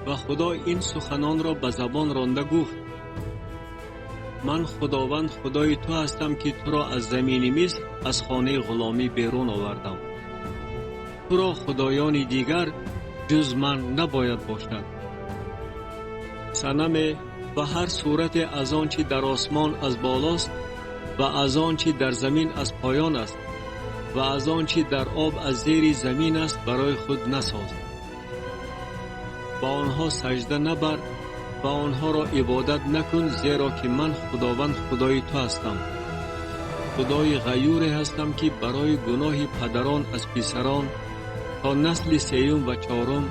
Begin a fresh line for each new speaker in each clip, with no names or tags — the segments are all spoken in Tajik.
Ва Худо ин суханонро ба забон ронда гуфт: ман Худованд Худои ту ҳастам, ки туро аз замини Миср, аз хонаи ғуломӣ берун овардам. Туро худоёни дигар ҷуз ман набояд бошад. Санаме ва ҳар сурате аз он чи дар осмон аз болост ва аз он чи дар замин аз поён аст ва аз он чи дар об аз зери замин аст барои худ насоз. Ба онҳо сажда набар ва онҳоро ибодат накун, зеро ки ман Худованд Худои ту ҳастам. Худои ғаюре ҳастам, ки барои гуноҳи падарон аз писарон то насли сеюм ва чорум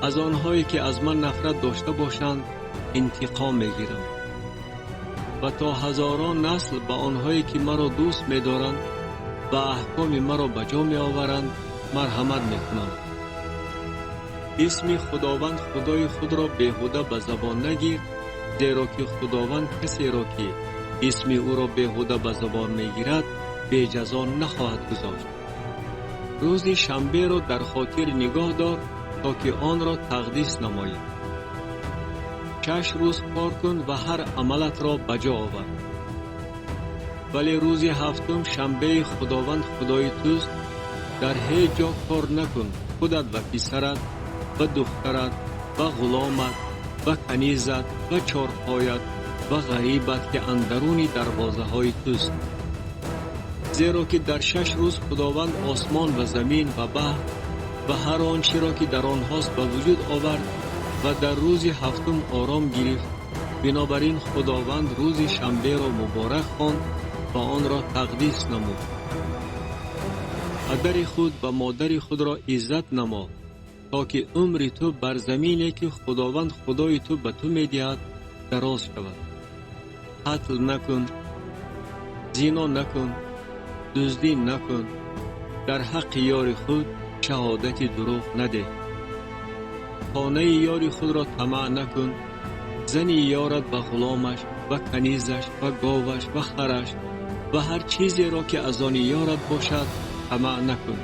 аз онҳое ки аз ман нафрат дошта бошанд интиқом мегирам ва то ҳазорон насл ба онҳое ки маро дӯст медоранд ва аҳкоми маро ба ҷо меоваранд марҳамат мекунам. Исми Худованд Худои худро беҳуда ба забон нагир, зеро ки Худованд касеро ки исми ӯро беҳуда ба забон мегирад беҷазо нахоҳад гузошт. Рӯзи шанберо дар хотир нигоҳ дор, то ки онро тақдис намоӣ. 6 рӯз кор кун ва ҳар амалатро ба ҷо овар. Вале рӯзи ҳафтум шанбеи Худованд Худои туст, дар ҳеҷ ҷо кор накун, худат ва писарат ва духтарат ва ғуломат ва канизат ва чорпоят ва ғарибат, ки андаруни дарвозаҳои туст. Зеро ки дар 6 рӯз Худованд осмон ва замин ва баҳр ва ҳар он чиро ки дар онҳост ба вуҷуд овард ва дар рӯзи ҳафтум ором гирифт. Бинобар ин Худованд рӯзи шанберо муборак хонд ва онро тақдис намуд. Падари худ ва модари худро иззат намо, то ки умри ту бар замине ки Худованд Худои ту ба ту медиҳад дароз шавад. Қатл накун, зино накун, дуздӣ накун, дар ҳаққи ёри худ шаҳодати дурӯғ надеҳ. Хонаи ёри худро тамаъ накун, зани ёрат ва ғуломаш ва канизаш ва говаш ва хараш ва ҳар чизеро ки аз они ёрат бошад тамаъ накун.